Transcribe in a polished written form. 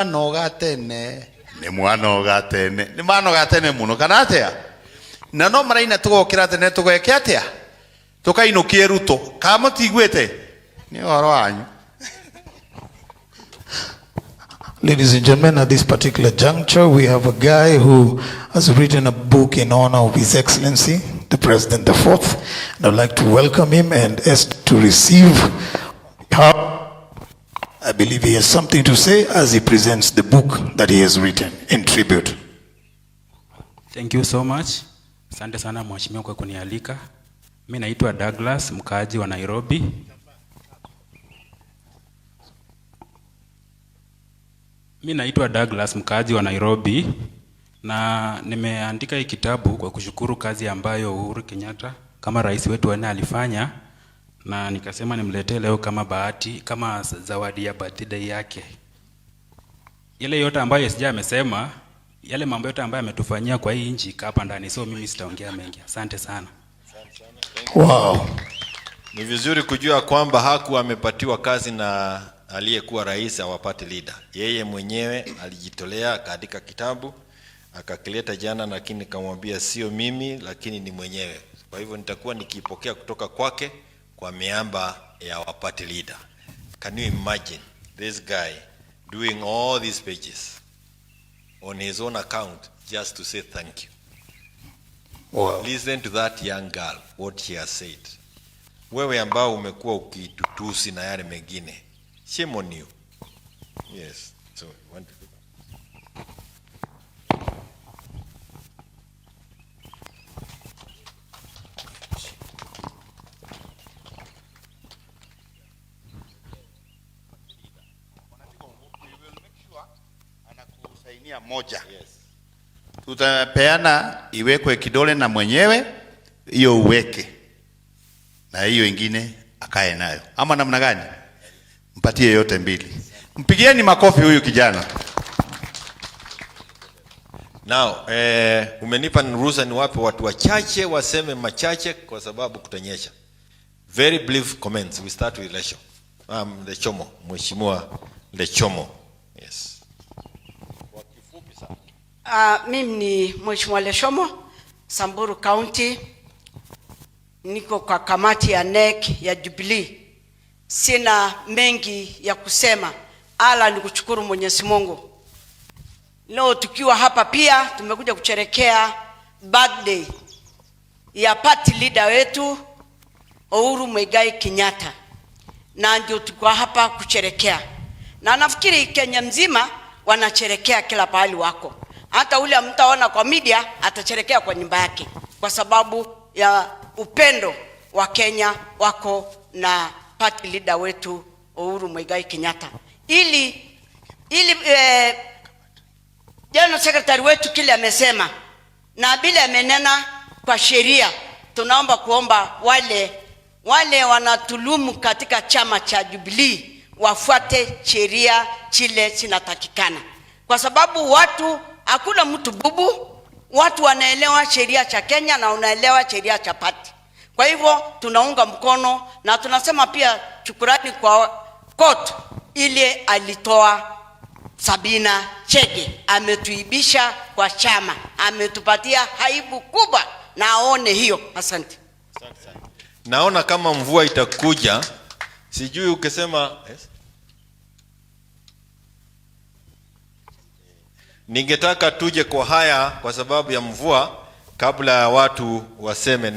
Mwanoga tene nĩ mwanoga tene nĩ manoga tene mũno kana atĩa? Na no maraina tũgokĩra tene tũgeke atĩa? Tũkainũkie Ruto. Kana mũtiguĩte? Nĩ ũhoro wanyu. Ladies and gentlemen, at this particular juncture, we have a guy who has written a book in honor of His Excellency, the President the Fourth. And I'd like to welcome him and ask to receive. I believe he has something to say as he presents the book that he has written in tribute. Thank you so much. Asante sana mheshimiwa kwa kunialika. Mimi naitwa Douglas, mkaaji wa Nairobi. Mimi naitwa Douglas, mkaaji wa Nairobi, na nimeandika hii kitabu kwa kushukuru kazi ambayo Uhuru Kenyatta kama rais wetu wa nne alifanya, na nikasema nimletee leo kama bahati, kama zawadi ya birthday yake. Ile yote ambayo sija amesema, yale mambo yote ambayo ametufanyia kwa hii nchi hapa ndani, so mimi sitaongea mengi. Asante sana. Wow. Ni vizuri kujua kwamba hakuwa amepatiwa kazi na aliyekuwa rais au party leader. Yeye mwenyewe alijitolea akaandika kitabu akakileta jana, lakini nikamwambia sio mimi, lakini ni mwenyewe. Kwa hivyo nitakuwa nikipokea kutoka kwake kwa miamba ya wa party leader. Can you imagine this guy doing all these pages on his own account just to say thank you? Wow. Listen to that young girl, what she has said. Wewe ambao umekuwa ukitutusi na yale mengine, shame on you. Yes. So, you want to do that? Anakusainia moja. Tutapeana iwekwe kidole na mwenyewe, hiyo uweke na hiyo ingine akae nayo, ama namna gani? Mpatie yote mbili. Mpigieni makofi huyu kijana. Now, umenipa ruhusa niwape watu wachache waseme machache kwa sababu kutanyesha. Very brief comments. We start with Lesho. Lechomo, Mheshimiwa Lechomo. Yes. Mimi ni Mheshimiwa Leshomo, Samburu County. Niko kwa kamati ya NEC ya Jubilee. Sina mengi ya kusema, ala ni kushukuru Mwenyezi Mungu. Leo tukiwa hapa pia tumekuja kusherehekea birthday ya party leader wetu Uhuru Muigai Kenyatta, na ndio tuko hapa kusherehekea, na nafikiri Kenya mzima wanasherehekea kila pahali wako. Hata ule mtaona kwa media atasherehekea kwa nyumba yake, kwa sababu ya upendo wa Kenya wako na party leader wetu Uhuru Muigai Kenyatta. Ili General Secretary wetu kile amesema na bila amenena kwa sheria, tunaomba kuomba wale wanatulumu katika chama cha Jubilee wafuate sheria chile zinatakikana, kwa sababu watu, hakuna mtu bubu, watu wanaelewa sheria cha Kenya na wanaelewa sheria cha party. Kwa hivyo tunaunga mkono na tunasema pia shukrani kwa court ile alitoa Sabina Chege, ametuibisha kwa chama, ametupatia aibu kubwa, na aone hiyo. Asante. Naona kama mvua itakuja, sijui ukisema yes. Ningetaka tuje kwa haya kwa sababu ya mvua kabla ya watu waseme.